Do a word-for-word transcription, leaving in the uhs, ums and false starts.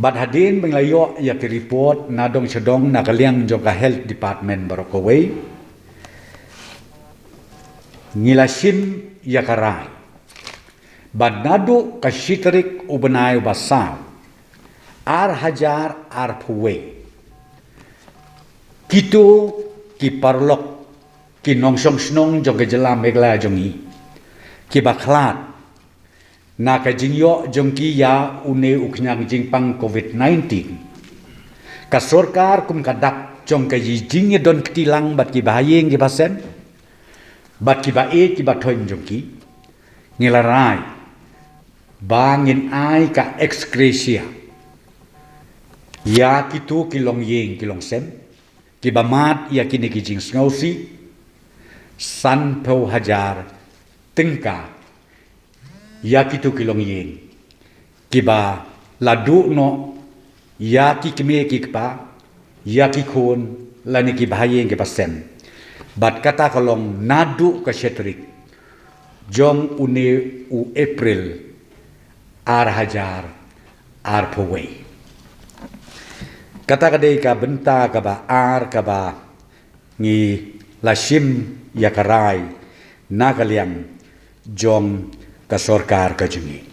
Bad hadien ba ngi la ïoh ïa ki report na dong sha dong na ka liang jong ka health department baroh kawei, ngi la shim ïa ka rai ba naduh ka shi tarik u bnai ba saw, ar hajar arphew wei, kito ki paralok, ki nongshong shnong jong ka jylla Meghalaya jong ngi, kiba khlad na ka jingïoh jong ki ïa une u khñiang jingpang covid nineteen, ka sorkar kum ka dak jong ka jingïadon kti lang bad ki bahaïing ki basem bad ki baïeit ki bathoiñ jong ki, ngi la rai ba ngin ai ka ex gratia ïa kito ki longïing ki longsem kiba mad ïa kine ki jingsngewsih, sanphew hajar tyngka ïa kito ki longïing kiba la duh noh ïa ki kmie ki kpa, ïa ki khun lane ki bahaïing ki basem. Bad kata ka long naduh ka shi tarik jong une u April ar hajar arphew wei. Kata ka dei ka bynta kaba ar kaba ngi la shim ïa ka rai na ka liang jong ka sorkar ka jong ngi.